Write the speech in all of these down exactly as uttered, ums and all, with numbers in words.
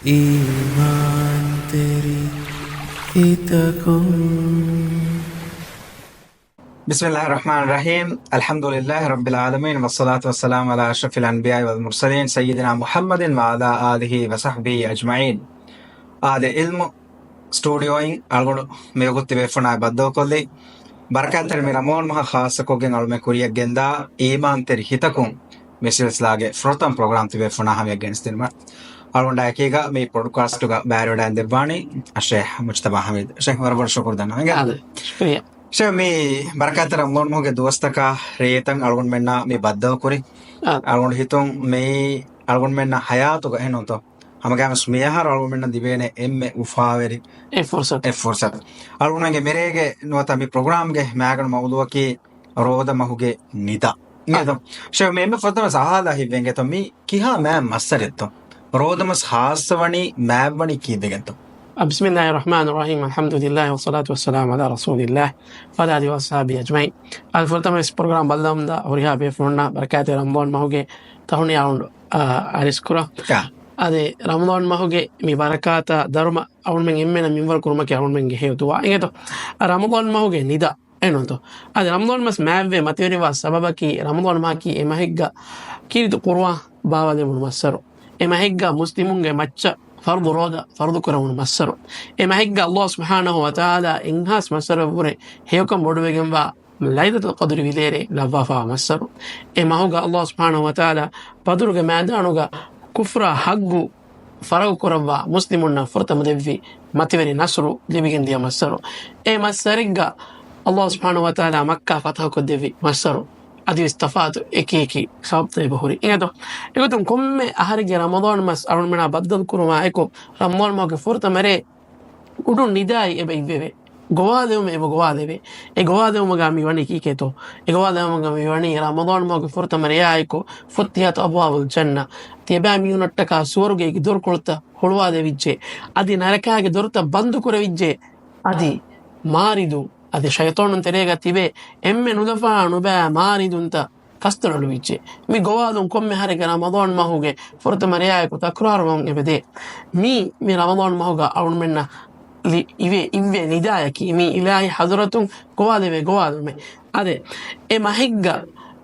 އީމާންތެރި ހިތަކުން. بسم الله الرحمن الرحيم. الحمد لله رب العالمين، والصلاة والسلام على أشرف الأنبياء والمرسلين، سيدنا محمد وعلى آله وصحبه أجمعين. އާދެ، ޢިލްމު ސްޓޫޑިއޯއިން އަޅުގަނޑު މިވަގުތު ތިބޭފުޅުންނާ ބައްދަލުކޮށްލީ، ބަރަކާތްތެރި މި ރަމަޟާން މަހަށް ޚާއްޞަކޮށްގެން އަޅުމެން ކުރިއަށް ގެންދާ އީމާންތެރި ހިތަކުން މި ސިލްސިލާގެ ފުރަތަމަ ޕްރޮގްރާމް ތިބޭފުޅުންނާ ހަމަޔަށް ގެނެސްދިނުމަށް. އަޅުގަނޑާ އެކީގަ މި ޕޮޑްކާސްޓުގަ ބައިވެރިވެވަޑައިގެން ދެއްވާނީ ޝޭޚް މުޖްތަބާ ޙަމީދު. ޝޭޚް، ވަރަށް ބޮޑަށް ޝުކުރު ދަންނަވަން. އާދެ، ޝުކުރިއްޔާ. ޝޭޚް، މި ބަރަކާތްތެރި ރަމަޟާން މަހުގެ ދުވަސްތަކާ ރޭތައް އަޅުގަނޑުމެންނާ މި ބައްދަލުކުރި. އާދެ. އަޅުގަނޑު ހިތުން މިއީ އަޅުގަނޑުމެންނަށް ޙަޔާތުގަ އެހެންނޫންތޯ؟ ހަމަގައިމުވެސް މިއަހަރު އަޅުގަނޑުމެންނަށް ލިބޭނެ އެންމެ އުފާވެރި އެއް ފުރުސަތު. އެއް ފުރުސަތު. އަޅުގަނޑުގެ މިރޭގެ ނުވަތަ މި ޕްރޮގްރާމްގެ މައިގަނޑު މައުޟޫޢަކީ ރޯދަ މަހުގެ ނިދާ. އާ. އިނގޭތޯ؟ ޝޭޚް، މި އެންމެ ފުރަތަމަ ސަވާލާ ހިތްވެގެން އިނގޭތޯ، މީ ކިހާ މާތް މައްސަރެއްތޯ؟ ރޯދަމަސް ޚާއްޞަވަނީ މާތްވަނީ ކީއްވެގެންތޯ؟ އަ، بسم الله الرحمن الرحيم، الحمد لله والصلاة والسلام على رسول الله وعلى آله وصحبه أجمعين. އަދި ފުރަތަމަ ވެސް ޕްރޮގްރާމް ބައްލަވަމުންދާ ހުރިހާ ބޭފުޅުންނަށް ބަރަކާތްތެރި ރަމަޟާން މަހުގެ ތަހުނިޔާ އަޅުގަނޑު، އަ، އަރިސްކުރަން. އާ. އަދި ރަމަޟާން މަހުގެ މި ބަރަކާތާ ދަރުމަ އަޅުމެން އެންމެނަށް މިންވަރު ކުރުމަކީ އަޅުމެންގެ ހެޔޮ ދުޢާ. އިނގޭތޯ؟ އަ، ރަމަޟާން މަހުގެ ނިދާ. އެނޫންތޯ؟ އަދި ރަމަޟާން މަސް މާތްވެ މަތިވެރިވާ ސަބަބަކީ، ރަމަޟާން މަހަކީ އެ މަހެއްގަ ކީރިތި ޤުރުއާން ބާވާލެވުނު މައްސަރު. އެ މަހެއްގަ މުސްލިމުންގެ މައްޗަށް ފަރުޟު ރޯދަ ފަރުޟު ކުރެވުނު މައްސަރު. އެ މަހެއްގަ ﷲ ސުބްޙާނަހޫ ވަތަޢާލާ އެއްހާސް މައްސަރަށްވުރެ ހެޔޮކަން ބޮޑުވެގެންވާ ލައިލަތުލް ޤަދްރި ވިލޭރޭ ލައްވާފަވާ މައްސަރު. އެ މަހުގަ ﷲ ސުބްޙާނަހޫ ވަތަޢާލާ ބަދުރުގެ މައިދާނުގަ ކުފްރާ ހައްގު ފަރަގު ކުރައްވާ މުސްލިމުންނަށް ފުރަތަމަ ދެއްވި މަތިވެރި ނަޞްރު ލިބިގެން ދިޔަ މައްސަރު. އެ މައްސަރެއްގަ ﷲ ސުބްޙާނަހޫ ވަތަޢާލާ މައްކާ ފަތަޙުކޮށްދެއްވި މައްސަރު. އަދިވެސް ތަފާތު އެކި އެކި ސަބަބުތައް އެބަހުރި. އިނގޭތޯ؟ އެގޮތުން ކޮންމެ އަހަރެއްގެ ރަމަޟާން މަސް އަޅުގަނޑުމެނާ ބައްދަލު ކުރުމާ އެކު، ރަމަޟާން މަހުގެ ފުރަތަމަ ރޭ އުޑުން ނިދާއި އެބަ އިއްވެވޭ. ގޮވާލެވުމެއް އެބަ ގޮވާލެވޭ. އެ ގޮވާލެވުމުގަ މި ވަނީ ކީކޭތޯ؟ އެ ގޮވާލެވުމުގަ މި ވަނީ ރަމަޟާން މަހުގެ ފުރަތަމަ ރެޔާއެކު، ފުތިޙަތް އަބްވާބުލް ޖަންނަ، ތިޔަބައިމީހުނަށްޓަކާ ސުވަރުގޭގެ ދޮރުކޮޅުތައް ހުޅުވާލެވިއްޖެ. އަދި ނަރަކާގެ ދޮރުތައް ބަންދު ކުރެވިއްޖެ. އަދި މާރިދުން، އަދި ޝައިޠާނުން ތެރޭގަ ތިބޭ އެންމެ ނުލަފާ ނުބައި މާރިދުންތައް ކަސްތޮޅުވިއްޖެ. މި ގޮވާލުން ކޮންމެ އަހަރެއްގެ ރަމަޟާން މަހުގެ ފުރަތަމަ ރެޔާއެކު ތަކުރާރުވަން އެބަދޭ. މީ، މި ރަމަޟާން މަހުގަ އަޅުމެންނަށް ލި-، އިވޭ، އިއްވޭ ނިދާޔަކީ، މީ އިލާހީ ޙަޟްރަތުން ގޮވާލެވޭ ގޮވާލުމެއް. އާދެ، އެ މަހެއްގަ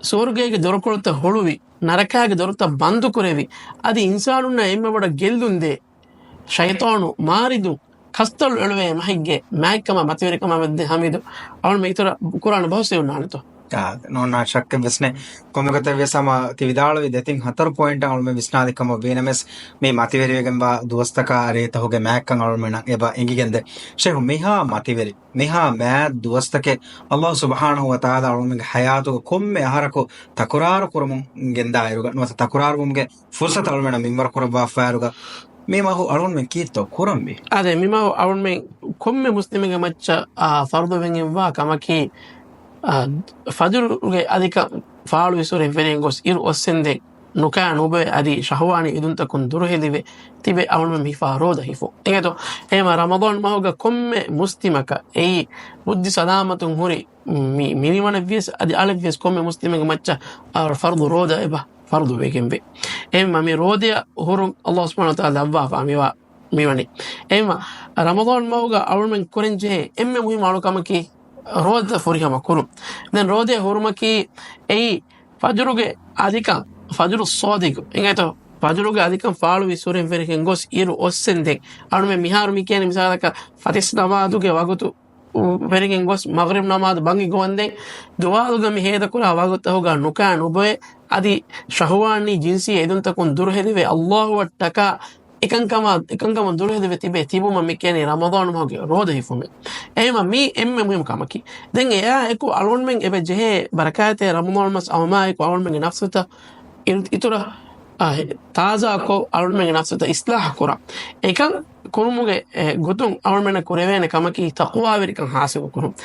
ސުވަރުގޭގެ ދޮރުކޮޅުތައް ހުޅުވި، ނަރަކާގެ ދޮރުތައް ބަންދު ކުރެވި، އަދި އިންސާނުންނަށް އެންމެ ބޮޑަށް ގެއްލުން ދޭ ޝައިޠާނު މާރިދު ކަސްތޮޅު އެޅުވޭ މަހެއްގެ މާތްކަމާ މަތިވެރިކަމާ މެދު ޙަމީދު އަޅުމެން އިތުރަށް ކުރާނެ ބަހުސް އޮންނާނެތޯ؟ އާ، ނޯންނާ ޝައްކެއް ވެސް ނެތް. ކޮންމެ ގޮތެއް ވިޔަސް ހަމަ ތި ވިދާޅުވި ދެތިން ހަތަރު ޕޮއިންޓަށް އަޅުމެން ވިސްނާލި ކަމަށް ވީނަމަވެސް، މި މަތިވެރިވެގެންވާ ދުވަސްތަކާ ރޭތަކުގެ މާތްކަން އަޅުމެންނަށް އެބަ އެނގިގެންދޭ. ޝޭޚް، މިހާ މަތިވެރި، މިހާ މާތް ދުވަސްތަކެއް ﷲ ސުބްޙާނަހޫ ވަތަޢާލާ އަޅުމެންގެ ޙަޔާތުގަ ކޮންމެ އަހަރަކު ތަކުރާރު ކުރަމުން ގެންދާއިރުގަ، ނުވަތަ ތަކުރާރުވުމުގެ ފުރުޞަތު އަޅުމެންނަށް މިންވަރު ކުރައްވާފައިރުގަ، މި މަހު އަޅުމެން ކީއްތޯ ކުރަންވީ؟ އާދެ، މި މަހު އަޅުމެން ކޮންމެ މުސްލިމެއްގެ މައްޗަށް، އާ، ފަރުޟުވެގެންވާ ކަމަކީ، އާ، ފަޖުރުގެ އަލިކަން ފާޅުވި ސުރެން ވެރިން ގޮސް އިރު އޮއްސެންދެން ނުކާ ނުބޮއެ އަދި ޝަހުވާނީ އެދުންތަކުން ދުރުހެލިވެ ތިބެ އަޅުމެން ހިފާ ރޯދަ ހިފުން. އެނގޭތޯ؟ އެހެމަ ރަމަޟާން މަހުގަ ކޮންމެ މުސްލިމަކަށް އެއީ ބުއްދި ސަލާމަތުން ހުރި މި-، މިނިވަނެއްވިޔަސް އަދި އަޅެއްވިޔަސް ކޮންމެ މުސްލިމެއްގެ މައްޗަށް އާ ފަރުޟު ރޯދަ އެބަ ފަރުޟު ވެގެންވޭ. އެހެންމަ މި ރޯދަޔަށް ހުރުން ﷲ ސުބްޙާނަހޫ ވަތަޢާލާ ލައްވާފާ މިވާ މިވަނީ. އެހެންމަ ރަމަޟާން މަހުގަ އަޅުމެން ކުރަން ޖެހޭ އެންމެ މުހިއްމު އަޅުކަމަކީ ރޯދަ ފުރިހަމަ ކުރުން. ދެން ރޯދަ ހުރުމަކީ އެއީ ފަޖުރުގެ އަލިކަން، ފަޖުރު ޞާދިޤު، އިނގޭތޯ؟ ފަޖުރުގެ އަލިކަން ފާޅުވި ސުރެން ވެރިކެން ގޮސް އިރު އޮއްސެންދެން. އަޅުމެން މިހާރު މި ކިޔަނީ މިސާލަކަށް ފަތިސް ނަމާދުގެ ވަގުތު ވެރިގެން ގޮސް މަޣްރިބް ނަމާދު ބަންގި ގޮވަންދެން ދުވާލުގަ މި ހޭދަކުރާ ވަގުތަހުގަ ނުކާ ނުބޮއެ އަދި ޝަހުވާނީ ޖިންސީ އެދުންތަކުން ދުރުހެލިވެ ﷲ އަށްޓަކާ އެކަންކަމާ، އެކަންކަމުން ދުރުހެލިވެ ތިބޭ ތިބުމަށް މި ކިޔަނީ ރަމަޟާން މަހުގެ ރޯދަ ހިފުމެއް. އެހެމަ މީ އެންމެ މުހިއްމު ކަމަކީ. ދެން އެއާ އެކު އަޅުގަނޑުމެން އެބަ ޖެހޭ ބަރަކާތްތެރި ރަމަޟާން މަސް އައުމާ އެކު އަޅުގަނޑުމެންގެ ނަފްސުތައް އިތުރަށް، އާ، ތާޒާކޮށް އަޅުގަނޑުމެންގެ ނަފްސުތައް އިސްލާހު ކުރަން. އެކަން ކުރުމުގެ، އެ، ގޮތުން އަޅުމެންނަށް ކުރެވޭނެ ކަމަކީ ތަޤްވާވެރިކަން ޙާޞިލު ކުރުން.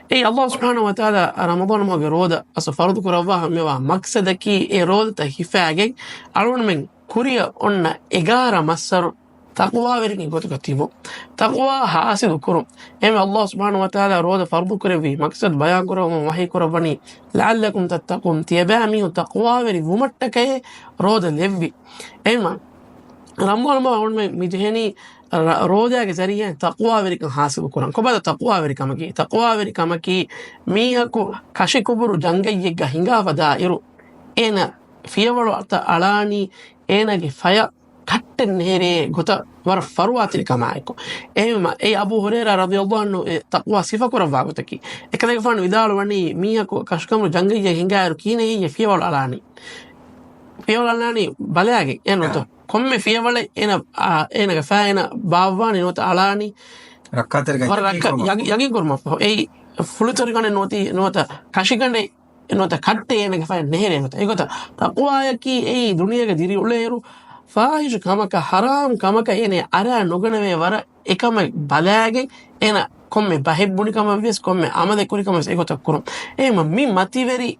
އެއީ ﷲ ސުބްޙާނަހޫ ވަތަޢާލާ ރަމަޟާން މަހުގެ ރޯދަ އަސް ފަރުޟު ކުރައްވާ ހަމަވާ މަޤްޞަދަކީ އެ ރޯދަތައް ހިފާގެން އަޅުމެން ކުރިއަށް އޮންނަ އެގާރަ މައްސަރު ތަޤްވާވެރިންގެ ގޮތުގަ ތިބުން. ތަޤްވާ ޙާޞިލު ކުރުން. އެހެން ﷲ ސުބްޙާނަހޫ ވަތަޢާލާ ރޯދަ ފަރުޟު ކުރެއްވީ މަޤްޞަދު ބަޔާން ކުރައްވަމުން ވަޙީ ކުރައްވަނީ، لعلكم تتقون، ތިޔަބައިމީހުން ތަޤްވާވެރި ވުމަށްޓަކައޭ ރޯދަ ލެއްވި. އެހެންމަ ރަމަޟާން މަހު އަޅުގަނޑުމެން މި ޖެހެނީ ރ-، ރޯދައިގެ ޒަރީއާއިން ތަޤްވާވެރިކަން ޙާޞިލު ކުރަން. ކޮބާތޯ ތަޤްވާވެރިކަމަކީ؟ ތަޤްވާވެރިކަމަކީ މީހަކު ކަށިކުބުރު ޖަނގައްޔެއްގަ ހިނގާފަ ދާއިރު، އޭނަ ފިޔަވަޅު އަޅާނީ އޭނަގެ ފަޔަށް ކައްޓެއް ނެހެރޭ ގޮތަށް ވަރަށް ފަރުވާތެރި ކަމާއެކު. އެހެންވީމަ، އެއީ އަބޫ ހުރައިރާ ރަޟިޔަﷲ ޢަންހު އެ ތަޤްވާ ސިފަކުރައްވާ ގޮތަކީ. އެކަލޭގެފާނު ވިދާޅުވަނީ، މީހަކު ކަށިކަނބުރު ޖަނގައްޔެއް ހިނގާއިރު ކިހިނެއް ހެއްޔޭ ފިޔަވަޅު އަޅާނީ؟ ފިޔަވަޅު އަޅާނީ ބަލާގެން. އެހެން ނޫންތޯ؟ ކޮންމެ ފިޔަވަޅެއް އޭނަ، އާ، އޭނަގެ ފަޔަށް އޭނަ ބާއްވާނީ ނުވަތަ އަޅާނީ ރައްކާތެރިކަން ވަރަށް ރައްކާ ޔަގީން ކުރުމަށް. ޔަގީން ކުރުމަށްފަހު. އެއީ ފުޅުތަކެއް ނޫންތީ، ނުވަތަ ކަށިގަނޑެއް ނުވަތަ ކައްޓެއް އޭނަގެ ފަޔަށް ނެހެރޭ ގޮތަށް. އެގޮތަށް ތަޤްވާއަކީ އެއީ ދުނިޔޭގަ ދިރިއުޅޭއިރު ފާޙިޝް ކަމަކަށް، ޙަރާމް ކަމަކަށް އޭނަ އަރާ ނުގަނެވޭ ވަރަށް އެކަމެއް ބަލާގެން އޭނަ ކޮންމެ ބަހެއް ބުނި ކަމަށް ވިޔަސް، ކޮންމެ ޢަމަލެއް ކުރި ކަމަށް ވިޔަސް އެގޮތަށް ކުރުން. އެހެންވީމަ މި މަތިވެރި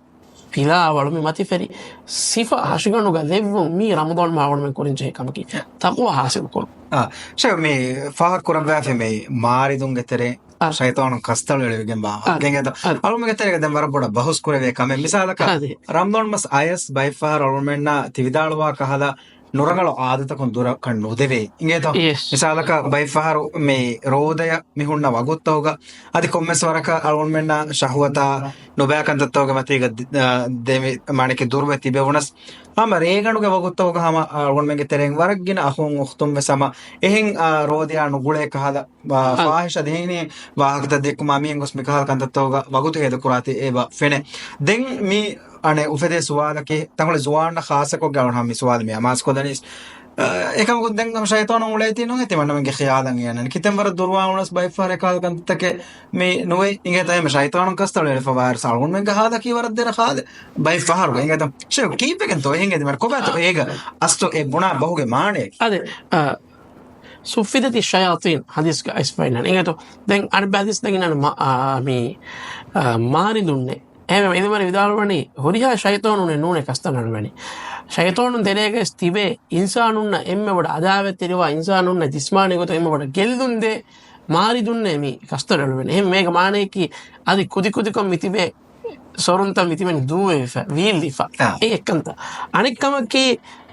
ފިލާވަޅު، މި މަތިވެރި ސިފަ ހަށިގަނޑުގަ ލެއްވުން މީ ރަމަޟާން މަހު އަޅުގަނޑުމެން ކުރިން ޖެހޭ ކަމަކީ ތަޤްވާ ޙާޞިލު ކުރުން. އާ، ޝޭޚް މި ފާހަގަ ކުރައްވާފި މި މާރިދުންގެ ތެރޭ އާ. ޝައިޠާނުން ކަސްތަޅު އެޅުވިގެން ވާ އާ. ގެންގެތަ؟ އާ. އަޅުމެންގެ ތެރޭގަ ދެން ވަރަށް ބޮޑަށް ބަހުސް ކުރެވޭ ކަމެއް. މިސާލަކަށް، އާ. ރަމަޟާން މަސް އަޔަސް ބައެއްފަހަރު އަޅުމެންނަށް ތި ވިދާޅުވާ ކަހަލަ ނުރަނގަޅު އާދަތަކުން ދުރަކަށް ނުދެވޭ. އިނގޭތޯ؟ ޔެސް. މިސާލަކަށް ބައެއްފަހަރު މި ރޯދަޔަށް މި ހުންނަ ވަގުތުތަކުގަ އަދި ކޮންމެސް ވަރަކަށް އަޅުމެންނަށް ޝަހުވަތާ ނުބައި ކަންތައްތަކުގެ މަތީގަ ދ-، އާ، ދެމި މާނައަކީ ދުރުވެ ތިބެވުނަސް، ހަމަ ރޭގަނޑުގެ ވަގުތުތަކުގަ ހަމަ އަޅުގަނޑުމެންގެ ތެރެއިން ވަރަށް ގިނަ އަޚުން އުޚްތުން ވެސް ހަމަ އެހެން، އާ، ރޯދަޔާ ނުގުޅޭ ކަހަލަ، އާ، އަ. ފާހިޝް އަދި އެހެނި ވާހަކަތައް ދެއްކުމާ މިހެން ގޮސް މިކަހަލަ ކަންތައްތަކުގަ ވަގުތު ހޭދަކުރާތީ އެބަ ފެނޭ. ދެން މި އަނެއް އުފެދޭ ސުވާލަކީ، ތަންކޮޅެއް ޒުވާންނަށް ޚާއްޞަކޮށް ގައުން ހަމަ މި ސުވާލު މި އަމާޒުކޮށްލަނީސް. އެކަމަކު ދެން ހަމަ ޝައިޠާނު އުޅޭތީ ނުހެތި މަންނަމެންގެ ޚިޔާލަށް އެއަންނަނީ. ކިތަން ވަރަށް ދުރުވާ ވުނަސް ބައެއްފަހަރު އެކަހަލަ ކަންތައްތަކެއް މި ނުވެ އިނގޭތަ؟ އެހެން ޝައިޠާނުން ކަސްތަޅު އެޅިފަ ވާއިރުސް އަޅުގަނޑުމެންގެ ހާލަކީ ވަރަށް ދެރަ ހާލެއް ބައެއްފަހަރު އިނގޭތަ؟ ޝޭޚް ކީއްވެގެންތޯ އެހެން އެދި މަން ކޮބާތޯ އޭގަ އަސްލު އެ ބުނާ ބަހުގެ މާނައެއް؟ އަދި، އަ، ސުއްފިދަތި ޝަޔާޠީން ހަދީސްގަ އައިސްފައިންނަން އިނގޭތޯ؟ ދެން އަނެއް ހަދީސް ދެން އިންނަން މާ-، އާ، މި، އާ، މާރިދުންނެއް. އެހެންވެ އެދިމަރި ވިދާޅުވަނީ ހުރިހާ ޝައިޠާނުންނެއް ނޫނޭ ކަސްތަނަޅުވެނީ. ޝައިޠާނުން ތެރޭގައި ތިބޭ އިންސާނުންނަށް އެންމެ ބޮޑަށް އަދާވަތްތެރިވާ އިންސާނުންނަށް ޖިސްމާނީ ގޮތަށް އެންމެ ބޮޑަށް ގެއްލުން ދޭ މާރިދުންނޭ މި ކަސްތަނަޅުވެނީ. އެހެން މޭގަ މާނައަކީ އަދި ކުދިކުދިކޮށް މި ތިބޭ ސޮރުންތައް މި ތިބެން ދޫވެވިފަ، ވީއްލިފަ. އާ. އެ އެއްކަންތައް. އަނެއް ކަމަކީ،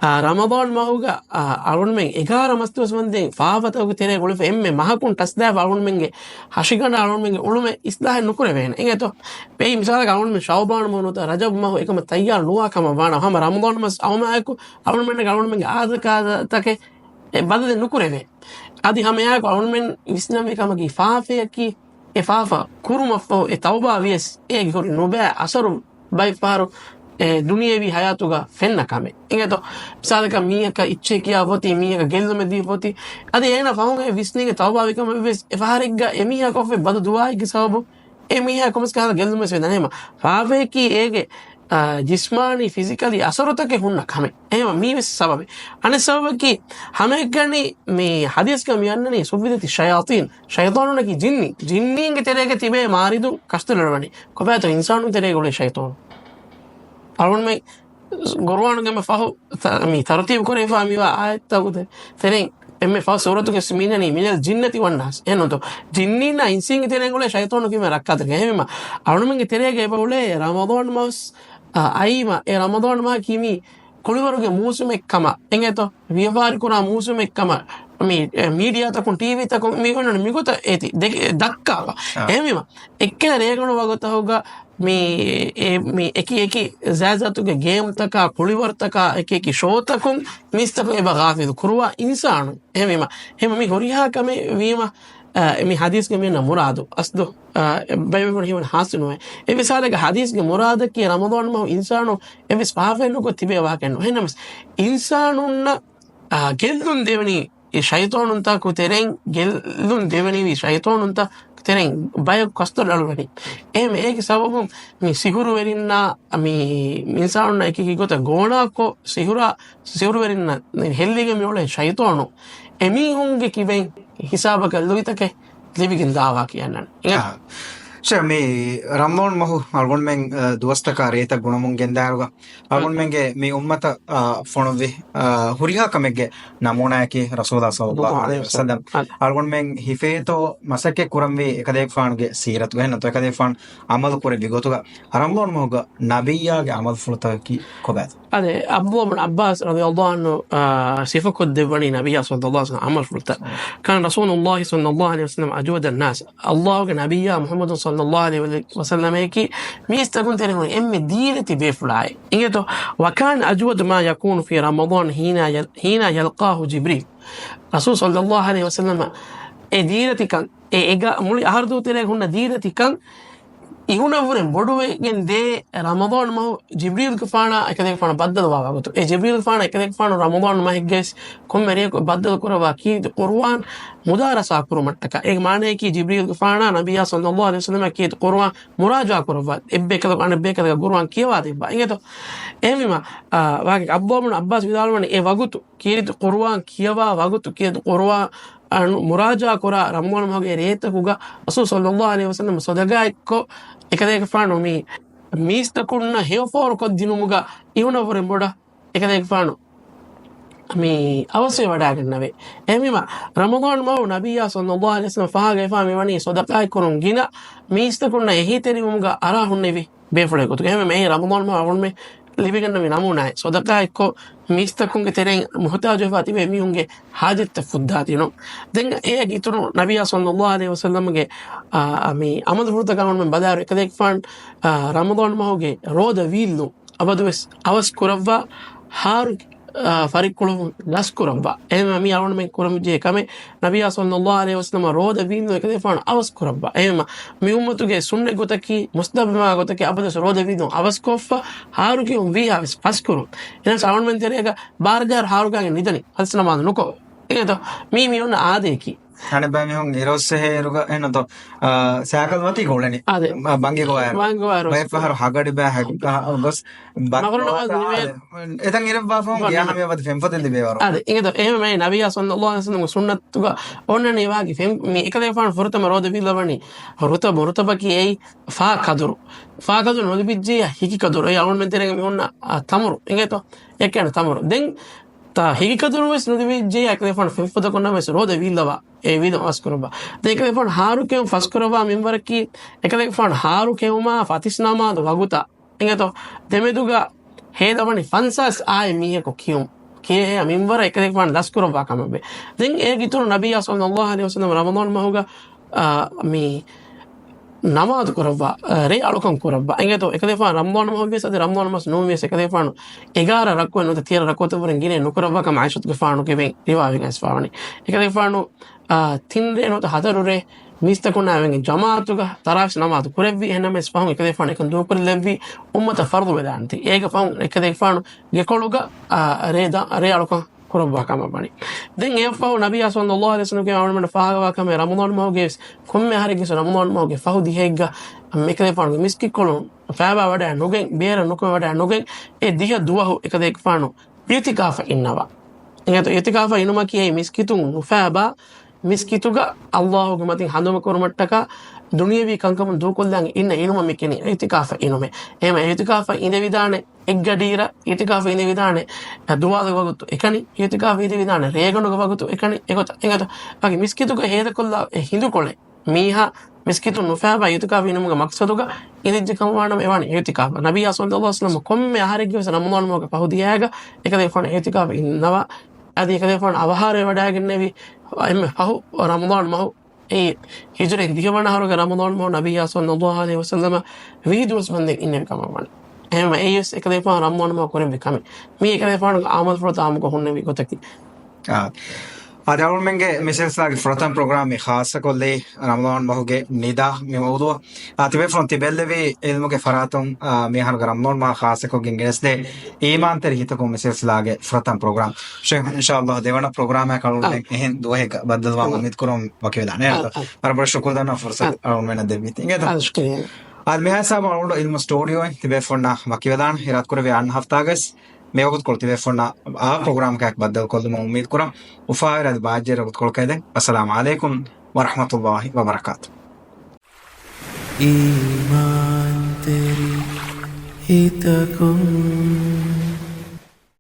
އާ، ރަމަޟާން މަހުގަ، އާ، އަޅުންމެން އެގާރަ މަސްދުވަސް ވަންދެން ފާފަތަކުގެ ތެރޭ ގުޅިފަ އެންމެ މަހަކުން ޓަސްދާފަ އަޅުންމެންގެ ހަށިގަނޑަށް އަޅުންމެންގެ އުޅުމެއް އިސްލާހެއް ނުކުރެވޭނެ. އެނގޭތޯ؟ އެއީ މިސާލަކަށް އަޅުންމެން ޝައުބާން މަހު ނުވަތަ ރަޖަބު މަހު އެކަމަށް ތައްޔާރު ނުވާ ކަމަށް ވާނަ ހަމަ ރަމަޟާން މަސް އައުމާއެކު އަޅުންމެންގެ އަޅުންމެންގެ އާދަކާދަތަކެއް އެ ބަދަލެއް ނުކުރެވޭ. އަދި ހަމައެއާއެކު އަޅުންމެން ވިސްނަންވީ ކަމަކީ ފާފަޔަކީ އެ ފާފަ ކުރުމަށްފަހު އެ ތައުބާ ވިޔަސް އޭގެ ހުރި ނުބައި އަސަރު ބައެއްފަހަރު އެ ދުނިޔެވީ ހަޔާތުގަ ފެންނަ ކަމެއް. އިނގޭތޯ؟ މިސާލަކަށް މީހަކަށް އިއްޗެއް ކިޔާ ފޮތި، މީހަކަށް ގެއްލުމެއް ދީ ފޮތި، އަދި އޭނަ ފަހުން އެ ވިސްނީގެ ތައުބާވި ކަމަށް ވެސް އެ ފަހަރެއްގަ އެ މީހާ ކޮށްފަ ބަދު ދުޢާއެއްގެ ސަބަބުން އެ މީހާ ކޮންމެސް ކަހަލަ ގެއްލުމެއް ވެދާނެ. އެހެންމަ ފާފަޔަކީ އޭގެ، އާ، ޖިސްމާނީ ފިޒިކަލީ އަސަރުތަކެއް ހުންނަ ކަމެއް. އެހެންމަ މީ ވެސް ސަބަބެއް. އަނެއް ސަބަބަކީ ހަމައެއްގަނީ މި ހަދީސްގަ މި އަންނަނީ ސުއްވިދަތި ޝަޔާޠީން. ޝައިޠާނުންނަކީ ޖިންނި. ޖިންނީންގެ ތެރޭގަ ތިބޭ މާރިދުން ކަސްތަލަޅުވަނީ. ކޮބާތޯ އިންސާނުން ތެރޭގަ އުޅޭ ޝައިޠާނު؟ އަޅުންމެ ގުރުއާނުގެ މެ ފަހު ތަ-، މި ތަރުތީބު ކުރެވިފާ މިވާ އާޔަތްތަކުގެ ތެރެއިން އެންމެ ފަހު ސޫރަތުގެ މިނަނީ މިނަލް ޖިންނަތި ވަންނާސް. އެހެންނުތޯ؟ ޖިންނީންނާ އިންސީންގެ ތެރެއިން އުޅޭ ޝައިޠާނު ކިމެ ރައްކާތެރި. އެހެންވީމަ އަޅުމެންގެ ތެރޭގަ އެބަ އުޅޭ ރަމަޟާން މަސް، އަ، އައީމަ އެ ރަމަޟާން މަހަކީ މި ކުޅިވަރުގެ މޫސުމެއް ކަމަށް އެނގޭތޯ؟ ވިޔަފާރި ކުރާ މޫސުމެއް ކަމަށް މި، އެ، މީޑިއާތަކުން، ޓީވީތަކުން މި އޮންނަނީ މިގޮތަށް އޭތި ދެ-، ދައްކާފަ. އާ. އެހެންވީމަ އެއްކަލަ ރޭގަނޑު ވަގުތަކުގަ މި، އެ، މި އެކި އެކި ޒާތްޒާތުގެ ގޭމްތަކާ، ކުޅިވަރުތަކާ، އެކި އެކި ޝޯތަކުން މީސްތަކުން އެބަ ޣާފިލު ކުރުވާ އިންސާނުން. އެހެންވީމަ، އެހެންވީމަ މި ހުރިހާ ކަމެއް ވީމަ، އަ، މި ހަދީސްގެ މި އަންނަ މުރާދު އަސްލު، އަ، ބައިވެފަ ހީވަނީ ހާސިލު ނުވޭ. އެ މިސާލެއްގަ ހަދީސްގެ މުރާދަކީ ރަމަޟާން މަހު އިންސާނު އެއްވެސް ފާފައެއް ނުކޮށް ތިބޭ ވާހަކައެއް ނޫން. އެހެންނަމަވެސް އިންސާނުންނަށް، އަ، ގެއްލުން ދެވެނީ އެ ޝައިޠާނުންތަކު ތެރެއިން، ގެއްލުން ދެވެނީ ޝައިޠާނުންތަކު ތެރެއިން ބަޔަކު ކަސްތޮޅު އަޅުވަނީ. އެހެން އޭގެ ސަބަބުން މި ސިހުރުވެރިންނާ، މި އިންސާނުންނާ އެކި އެކި ގޮތަށް ގޯނާކޮށް، ސިހުރާ، ސިހުރުވެރިންނަށް ހެއްލިގެން މި އުޅޭ ޝައިޠާނު އެމީހުންގެ ކިބައިން ހިސާބަކަށް ލުއިތަކެއް ލިބިގެން ދާވާ ކިޔަންނަން. އާ. ޝޭޚް، މި ރަމަޟާން މަހު އަޅުގަނޑުމެން، އަ، ދުވަސްތަކާ ރޭތައް ގުނަމުން ގެންދާއިރުގަ، އަޅުގަނޑުމެންގެ މި އުއްމަތަށް، އަ، ފޮނުއްވި، އަ، ހުރިހާ ކަމެއްގެ ނަމޫނާއަކީ ރަސޫލާ ޞައްލައްލާހު ޢަލައިހި ވަސައްލަމް. އަޅުގަނޑުމެން ހިފޭތޯ މަސައްކަތް ކުރަންވީ އެކަލޭގެފާނުގެ ސީރަތުގަ، އެހެންނަމަ އެކަލޭގެފާނު ޢަމަލު ކުރެއްވި ގޮތުގަ، ރަމަޟާން މަހުގަ ނަބިއްޔާގެ ޢަމަލުފުޅުތަކަކީ ކޮބާތޯ؟ އަދެ ޢަބްދުﷲ ބިން ޢައްބާސް ރަޟިޔަﷲ ޢަންހު، އާ، ސިފަކޮށްދެއްވަނީ ނަބިއްޔާ ޞައްލައްލާހު ޢަލައިހި ވަސައްލަމް ޢަމަލުފުޅުތައް. ކާނަ ރަސޫލުﷲ ޞައްލައްލާހު ޢަލައިހި ވަސައްލަމް އަޖްވަދަ ނާސް. ﷲގެ ނަބިއްޔާ މުޙައްމަދު ޞައްލައްލާހު ޢަލައިހި ވަސައްލަމަކީ މީސްތަކުން ތެރެއިން އެންމެ ދީރަތި ބޭފުޅާއޭ. އިނގޭތޯ؟ وكان أجود ما يكون في رمضان حين يل-، حين يلقاه جبريل. ރަސޫލު ޞައްލައްލާހު ޢަލައިހި ވަސައްލަމަ އެ ދީރަތިކަން، އެ އެގަ މުޅި އަހަރު ދުވަހު ތެރޭގަ ހުންނަ ދީރަތިކަން އިހުނަށްވުރެ ބޮޑުވެގެން ދޭ ރަމަޟާން މަހު ޖިބްރީލްގެފާނާ އެކަލޭގެފާނު ބައްދަލުވާ ވަގުތު. އެ ޖިބްރީލްގެފާނާ އެކަލޭގެފާނު ރަމަޟާން މަހެއްގައި ކޮންމެ ރެޔަކު ބައްދަލު ކުރައްވާ ކީރިތި ޤުރުއާން މުދާރަސާ ކުރުމަށްޓަކާ. އޭގެ މާނައަކީ ޖިބްރީލްގެފާނާ ނަބިއްޔާ ޞައްލައްލާހު ޢަލައިހި ވަސައްލަމަ ކީރިތި ޤުރުއާން މުރާޖަޢާ ކުރައްވާ، އެއްބޭކަލަކު އަނެއްބޭކަލަކަށް ޤުރުއާން ކިޔަވާދެއްވާ. އިނގޭތޯ؟ އެހެންވީމަ، އާ، ވާގި ޢަބްދުﷲ ބިން ޢައްބާސް ވިދާޅުވަނީ އެ ވަގުތު ކީރިތި ޤުރުއާން ކިޔަވާ ވަގުތު، ކީރިތި ޤުރުއާން މުރާޖަޢާ ކުރާ ރަމަޟާން މަހުގެ ރޭތަކުގަ ރަސޫލު ޞައްލައްލާހު ޢަލައިހި ވަސައްލަމަ ޞަދަޤާތްކޮށް، އެކަލޭގެފާނު މި މީސްތަކުންނަށް ހެޔޮފޯރު ކޮށްދިނުމުގަ އިހުނަށްވުރެ ބޮޑަށް އެކަލޭގެފާނު މި އަވަސްވެ ވަޑައިގަންނަވޭ. އެހެންވީމަ، ރަމަޟާން މަހު ނަބިއްޔާ ޞައްލައްލާހު ޢަލައިހި ވަސައްލަމަ ފަހާގައިފާ މިވަނީ ޞަދަޤާތް ކުރުން ގިނަ މީސްތަކުންނަށް އެހީތެރިވުމުގަ އަރާ ހުންނެވި ބޭފުޅެއް ގޮތުގަ. އެހެންވެ، މިއީ ރަމަޟާން މަހު އަޅުގަނޑުމެން ލިބިގަންނަވި ނަމޫނާއެއް. ޞަދަޤާތްކޮށް، މީސްތަކުންގެ ތެރެއިން މުޙްތާޖުވެފާ ތިބޭ މީހުންގެ ޙާޖަތްތައް ފުއްދާދިނުން. ދެން އޭގެ އިތުރުން ނަބިއްޔާ ޞައްލައްލާހު ޢަލައިހި ވަސައްލަމްގެ، އާ، މި ޢަމަލުފުޅުތަކަށް އަޅުގަނޑުމެން ބަލާއިރު، އެކަލޭގެފާނު، އާ، ރަމަޟާން މަހުގެ ރޯދަ ވީއްލުން އަބަދުވެސް އަވަސް ކުރައްވާ، ހާރު، އާ، ފަރިއްކުޅު ލަސްކުރައްވާ. އެހެންވެ، މީ އަޅުގަނޑުމެން ކުރަންޖެހޭ ކަމެއް. ނަބިއްޔާ ޞައްލައްލާހު ޢަލައިހި ވަސައްލަމަ ރޯދަ ވީއްލުން އެކަލޭގެފާނު އަވަސް ކުރައްވާ. އެހެންވެ، މި އުއްމަތުގެ ސުންނަތް ގޮތަކީ، މުސްތަޙައްބު ގޮތަކީ، އަބަދުވެސް ރޯދަ ވީއްލުން އަވަސްކޮށްފަ، ހާރު ކިޔުން ވީހާވެސް ފަސްކުރުން. އެހެނަސް އަޅުގަނޑުމެން ތެރޭގަ ބާރަ ޖަހާއިރު ހާރު ކިޔާގެން ނިދަނީ ފަސް ނަމާދު ނުކޮށް. އިނގޭތޯ؟ މީ މި އޮންނަ އާދަޔަކީ. އަނެއްބައި މީހުން އިރުއޮއްސެހޭއިރުގަ އެހެންނުތޯ، އާ، ސައިކަލް މަތީގަ އުޅެނީ. އާދެ. އާ، ބަންގި ގޮވާއިރު. ބަންގި ގޮވާއިރު. ބައެއް ފަހަރު ހަގަޑި ބައި ހެއް-، އާ، ގޮސް މަގުރު ނަމާދު ނިމޭ. އެތަން އިރުއްވާފަހުން ގިޔާ ހަމަޔަށް ވަދެ ފެންފޮތެއް ލިބޭވަރު. އާދެ. އިނގޭތޯ، އެހެންވެ ނަބިއްޔާ ޞައްލައްލާހު ޢަލައިހި ވަސައްލަމްގެ ސުންނަތުގަ އޮންނަނީ ވާގި ފެން-، މި އެކަލޭގެފާނު ފުރަތަމަ ރޯދަ ވީއްލަވަނީ ރުތަބު، ރުތަބަކީ އެއީ ފާ ކަދުރު. ފާ ކަދުރު ނުލިބިއްޖެޔާ ހިކި ކަދުރު. އެއީ އަޅުގަނޑުމެން ތެރޭގަ މި އޮންނަ، އާ، ތަމުރު. އިނގޭތޯ؟ އެކަން ތަމުރު. ދެން ތާ ހިކި ކަދުރު ވެސް ނުލިބިއްޖެޔާ އެކަލޭގެފާނު ފެންފޮދަކުންނަށް ވެސް ރޯދަ ވީއްލަވާ. އެ ވީއްލުން އަވަސް ކުރައްވާ. ދެން އެކަލޭގެފާނު ހާރު ކިޔުން ފަސްކުރައްވާ މިންވަރަކީ، އެކަލޭގެފާނު ހާރު ކިޔުމާ ފަތިސް ނަމާދު ވަގުތާ. އިނގޭތޯ؟ ދެމެދުގަ ހޭލަވަނީ ފަންސާސް އާއެއް މީހަކު ކިޔުން. ކިޔޭ މިންވަރަށް އެކަލޭގެފާނު ލަސްކުރައްވާ ކަމަށްވެ. ދެން އޭގެ އިތުރު ނަބިއްޔާ ޞައްލައްލާހު ޢަލައިހި ވަސައްލަމަ ރަމަޟާން މަހުގަ، އާ، މި ނަމާދު ކުރައްވާ، އާ، ރޭ އަޅުކަން ކުރައްވާ. އިނގޭތޯ؟ އެކަލޭގެފާނު ރަމަޟާން މަހު ވިޔަސް އަދި ރަމަޟާން މަސް ނޫން ވިޔަސް އެކަލޭގެފާނު އެގާރަ ރަކުޢަތް ނުވަތަ ތިޔަ ރަކުޢަތަށްވުރެން ގިނައެއް ނުކުރައްވާ ކަމަށް ޢާއިޝަތުގެފާނުގެ ރިވާވެގެން އައިސްފަވަނީ. އެކަލޭގެފާނު، އާ، ތިން ރޭ ނުވަތަ ހަތަރު ރޭ މީސްތަކުންނާ ވެގެން ޖަމާޢަތުގަ ތަރާވީޙް ނަމާދު ކުރެއްވި. އެހެންނަމަވެސް ފަހުން އެކަލޭގެފާނު އެކަން ދޫކުރިލެއްވީ އުއްމަތަށް ފަރުޟު ވެދާނެތީ. އޭގެ ފަހުން އެކަލޭގެފާނު ގެކޮޅުގަ، އާ، ރޭ ދާ-، ރޭ އަޅުކަން ކުރައްވާ ކަމަށް ވަނީ. ދެން އެއަށްފަހު ނަބިއްޔާ ޞައްލައްލާހު ޢަލައިހި ވަސައްލަމްގެ އަޅުގަނޑުމެން ފާހަގަވާ ކަމެއް ރަމަޟާން މަހުގެ ވެސް ކޮންމެ އަހަރެއްގެ ވެސް ރަމަޟާން މަހުގެ ފަހު ދިހައެއްގަ އެކަލޭގެފާނުގެ މިސްކިތްކޮޅުން ފައިބާ ވަޑައި ނުގެން، ބޭރަށް ނުކުމެ ވަޑައި ނުގެން، އެ ދިހަ ދުވަހު އެކަލޭގެފާނު އިޢުތިކާފަށް އިންނަވާ. އިނގޭތޯ؟ އިޢުތިކާފަށް އިނުމަކީ އެއީ މިސްކިތުން ނުފައިބާ، މިސްކިތުގަ ﷲގެ މަތިން ހަނދުމަކުރުމަށްޓަކާ ދުނިޔަވީ ކަންކަމުން ދޫކޮށްލާން އިންނަ އިނުމަށް މި ކިޔަނީ އިޢުތިކާފަށް އިނުމޭ. އެހެންވެ، އިޢުތިކާފަށް އިނދެވިދާނެ އެއްގަޑިއިރަށް، އިޢުތިކާފަށް އިނދެވިދާނެ ދުވާލުގެ ވަގުތު އެކަނި، އިޢުތިކާފަށް އިނދެވިދާނެ ރޭގަނޑުގެ ވަގުތު އެކަނި، އެގޮތަށް. އިނގޭތޯ؟ ވަކި މިސްކިތުގަ ހޭދަކޮށްލާ އެ ހިނދުކޮޅެއް މީހާ މިސްކިތުން ނުފައިބާ އިޢުތިކާފަށް އިނުމުގެ މަޤްޞަދުގަ އިނދެއްޖެ ކަމަށް ވާނަމަ އެވަނީ އިޢުތިކާފަށް. ނަބިއްޔާ ޞައްލައްލާހު ޢަލައިހި ވަސައްލަމަ ކޮންމެ އަހަރެއްގެ ވެސް ރަމަޟާން މަހުގެ ފަހު ދިހައިގަ އެކަލޭގެފާނު އިޢުތިކާފަށް އިންނަވާ. އަދި އެކަލޭގެފާނު އަވަހާރަވެވަޑައިގެންނެވި އެންމެ ފަހު ރަމަޟާން މަހު، އެއީ ހިޖުރީ ދިހަވަނަ އަހަރުގެ ރަމަޟާން މަހު ނަބިއްޔާ ޞައްލައްލާހު ޢަލައިހި ވަސައްލަމަ ވިހި ދުވަސް ބަންދެން އިންނެވި ކަމަށް ވަނީ. އެހެންވެ، އެއީ ވެސް އެކަލޭގެފާނު ރަމަޟާން މަހު ކުރެއްވި ކަމެއް. މީ އެކަލޭގެފާނުގެ އަމަލުފުޅުތައް އާއްމުކޮށް ހުންނެވި ގޮތަކީ. އާ. އާދެ، އަޅުގަނޑުމެންގެ މި ސިލްސިލާގެ ފުރަތަމަ ޕްރޮގްރާމް މި ޚާއްޞަކޮށްލީ ރަމަޟާން މަހުގެ ނިދާ މި މައުޟޫޢަށް. އާ، ތިބޭފުޅުން ތިބެލެވި ޢިލްމުގެ ފަރާތުން، އާ، މި އަހަރުގެ ރަމަޟާން މަހަށް ޚާއްޞަކޮށްގެން ގެނެސްދޭ އީމާންތެރި ހިތަކުން މި ސިލްސިލާގެ ފުރަތަމަ ޕްރޮގްރާމް. ޝޭޚް، އިންޝާﷲ ދެވަނަ ޕްރޮގްރާމަކަށް އަޅުގަނޑުމެން އެހެން ދުވަހެއްގަ ބައްދަލުވާ އުއްމީދު ކުރަމުން ވަކިވެލާނެ. އާ، ވަރަށް ބޮޑަށް ޝުކުރު ދަންނަވަން ފުރުޞަތު އަޅުގަނޑުމެންނަށް ދެއްވީތީ. އާ، ޝުކުރިއްޔާ. އާ، މިހާ ހިސާބުން އަޅުގަނޑު ޢިލްމު ސްޓޫޑިއޯއިން ތިބޭފުޅުންނާ ވަކިވެލާނެ. އިރާދަކުރެއްވި އަންނަ ހަފްތާގަސް މިވަގުތުކޮޅު ތިބޭފުޅުންނާ އާ ޕްރޮގްރާމަކާއެކު ބައްދަލުކޮށްލުމަށް އުއްމީދު ކުރަން. އުފާވެރި އަދި ބާއްޖަވެރި ވަގުތުކޮޅަކަށް އެދެން. އައްސަލާމު ޢަލައިކުމް ވަރަޙްމަތުﷲ ވަބަރަކާތު. އީމާންތެރި ހިތަކުން